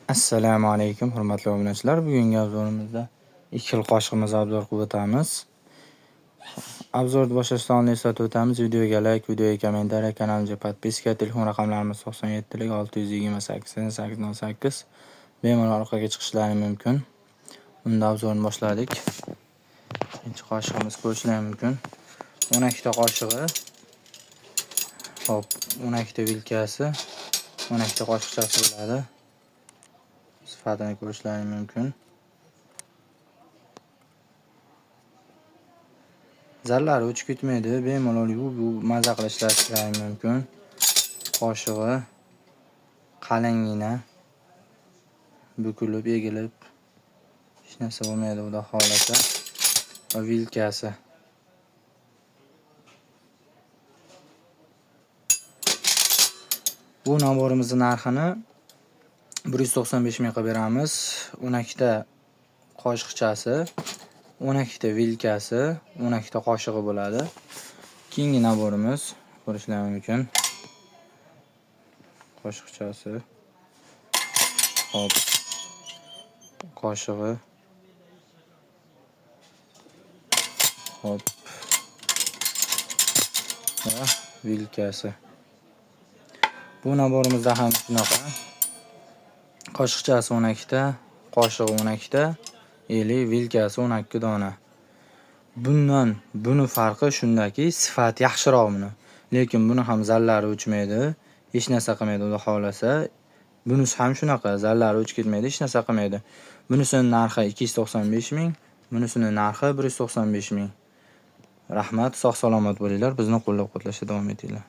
Assalomu alaykum hurmatli obunachilar. Bugungi obzorimizda ikki xil qoshiqimiz obzor qilib o'tamiz. Obzorni boshlashdan oldin eslatib o'tamiz. Videoga like, videoga kommentariya, kanalimizga podpiska, telefon raqamlarimiz 97 628 808. Bemalol orqaga chiqishlari mumkin. Unda obzorni boshladik. Birinchi qoshiqimiz ko'rishlar mumkin. 12 ta qoshig'i. Hop, 12 ta vilkasi, 12 ta qoshiqchasi bo'ladi. Sifatini ko'rishlaring mumkin. Zallari o'chib ketmaydi, bemalol yuvib maza qilib ishlatishlaring mumkin. Qoshig'i qalingina, bukilib, egilib hech narsa bo'lmaydi, xudo xolasa. Va vilkasi. Bu naborimizning narxini 195 ming qilib beramiz. 12 ta qoshiqchasi, 12 ta vilkasi, 12 ta qoshig'i bo'ladi. Keyingi naborimiz ko'rishlar mumkin. Qoshiqchasi. Hop. Qoshig'i. Hop. Va vilkasi. Bu naborimizda ham shunaqa. Qoshiqchasi 12 ta, qoshig'i 12 ta, eli vilkasi 12 dona. Bundan buni farqi shundaki, sifat yaxshiroq buni. Lekin buni ham zallari o'chmaydi, hech narsa qilmaydi, xudo xolasa. Bunisi ham shunaqa, zallari o'chib ketmaydi, hech narsa qilmaydi. Bunisining narxi 295 ming, bunisining narxi 195 ming. Rahmat, sog' salomat bo'linglar, bizni qo'llab-quvvatlashda davom etinglar.